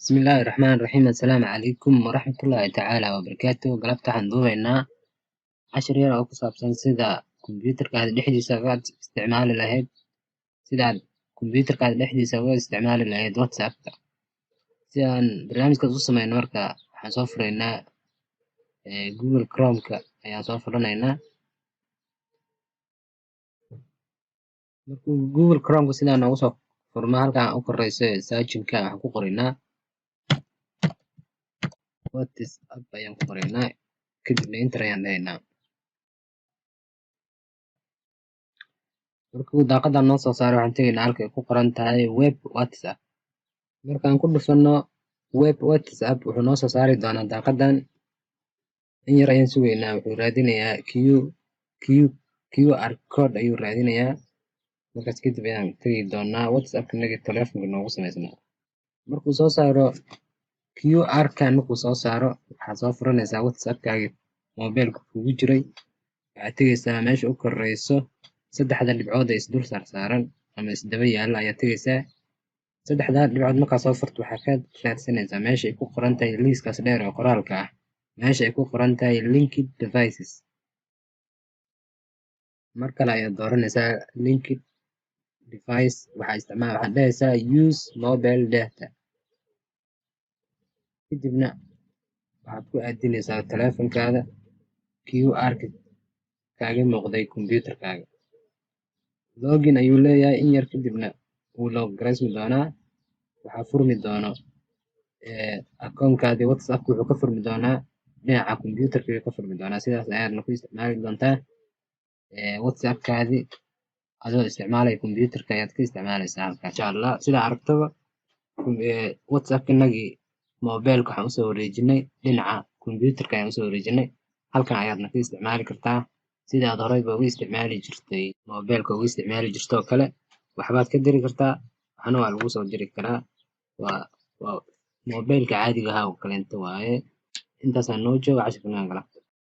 Bismillaahi Raxmaani Raxiim. Assalaamu calaykum waraxmatullaahi tacaala wabarakaatuh. Galabta waxaan duubaynaa cashir yar oo ku saabsan sida kombiyuutarkaada dhexdiisa uga isticmaali lahayd, sidaad kombiyuutarkaada dhexdiisa uga isticmaali lahayd WhatsApp-ka. Si aan barnaamijkaas u sameyno, marka waxaan soo furaynaa Google Chrome-ka ayaan soo furanaynaa. Markuu Google Chrome-ka sidaa noogu soo furmo, halkan u koreyso ee searching-ka waxaan ku qoraynaa WhatsApp ayaan ku qoraynaa, kadibna enter ayaan dhahaynaa. Markuu daaqadan noo soo saaro, waxaan tegaynaa halka ay ku qoran tahay web WhatsApp. Markaan ku dhufano web WhatsApp, wuxuu noo soo saari doonaa daaqadan. In yar ayaan sugaynaa. Wuxuu raadinayaa Q QR code ayuu raadinayaa. Markaas kadib ayaan tegi doonaa WhatsApp inaga taleefanka noogu samaysnaa. Markuu soo saaro QR-kan, markuu soo saaro, waxaad soo furanaysaa WhatsApp-kaagii mobilka kugu jiray. Waxaad tegeysaa meesha u koreyso, saddexda dhibcood ee isdul saarsaaran ama isdaba yaalla ayaad tegeysaa. Saddexda dhibcood markaad soo furto, waxaad ka raadsanaysaa meesha ay ku qoran tahay liiskaas dheer ee qoraalka ah, meesha ay ku qoran tahay linked devices. Mar kale ayaad dooranaysaa linked device. Waxaa isticmaal, waxaad dhahaysaa use mobile data, kadibna waxaad ku aadinaysaa taleefankaada QR-ka kaaga muuqday kombiyuutarkaaga. Login ayuu leeyahay. In yar kadibna wuu log gareysmi doonaa. Waxaa furmi doono akoonkaadii WhatsApp. Wuxuu ka furmi doonaa dhinaca kombiyuutarka ayuu ka furmi doonaa. Sidaas ayaadna ku isticmaali doontaa WhatsApp-kaadii adoo isticmaalaya kombiyuutarka ayaad ka isticmaaleysaa halkaas, insha Allah. Sidaa aragtaba, WhatsApp-inagii mobilka waxaan usoo wareejinay dhinaca kombiyuutarka ayaan usoo wareejinay. Halkan ayaadna ka isticmaali kartaa sidii aad horeyba uga isticmaali jirtay mobilka uga isticmaali jirtay oo kale. Waxbaad ka diri kartaa, waxna waa lagu soo diri karaa. Waa mobilka caadiga ahaa oo kaleeto waaye. Intaasaa noo jooga cashirka galabta.